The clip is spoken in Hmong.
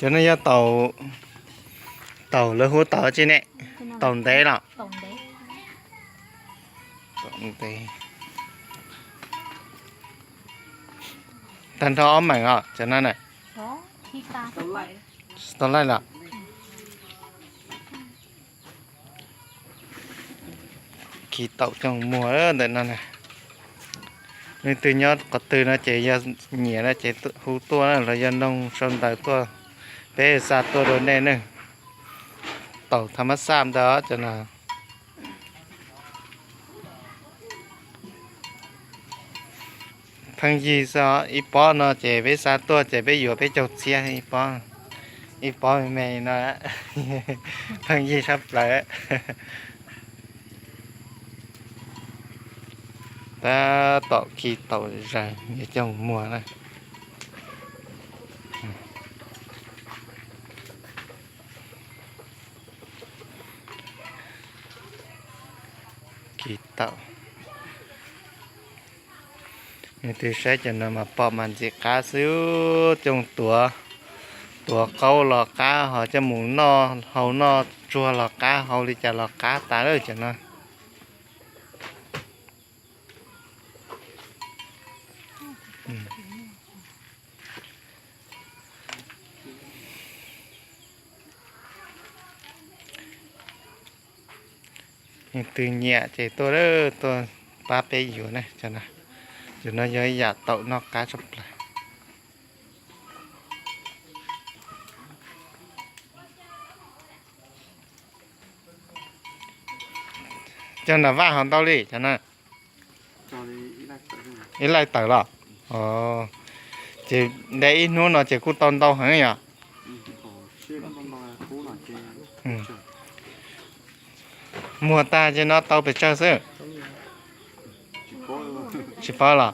Cov no yog taum, taum lawv hu taum tsi ne? Taum ntev los? Taum ntev. Tag nrho ob meem os cov no na. Tsis tau laij los? Khi taum coj muag ntawm no na. Leej twg nyob qhov twg no ces yog nyiam no ces hu tuaj na, los yog noog sau ntawv tuaj, peb xa tuaj rau nej ne. Taum tha mab xaj ntawd cov no. Pheej yig xwb, ib pob no ces peb xa tuaj ces peb yuav peb caug txhiab ib pob, ib pob me me no. Pheej yig sab plaws. Tab tom khi taum zaws coj muag na. Khi taum. Leej twg saib cov no mas pom mas ntxim qab xwb, coj tuav, tuav qaub los qab, ho coj mus noj hau noj tsuag los qab, hau li cas los qab tas lawm cov no. Leej twg nyiam ces tuaj, tuaj pab peb yuav na. Cov no yog ib yam taum noj qab tshaj plaws. Cov nram vaj ho ntau li cov na. Ib laij tawm los? Ces nte ib hnub no ces kuj tau ntau heev yom. Muag tag ces no tau pes tsawg xwb? Tsis paub los?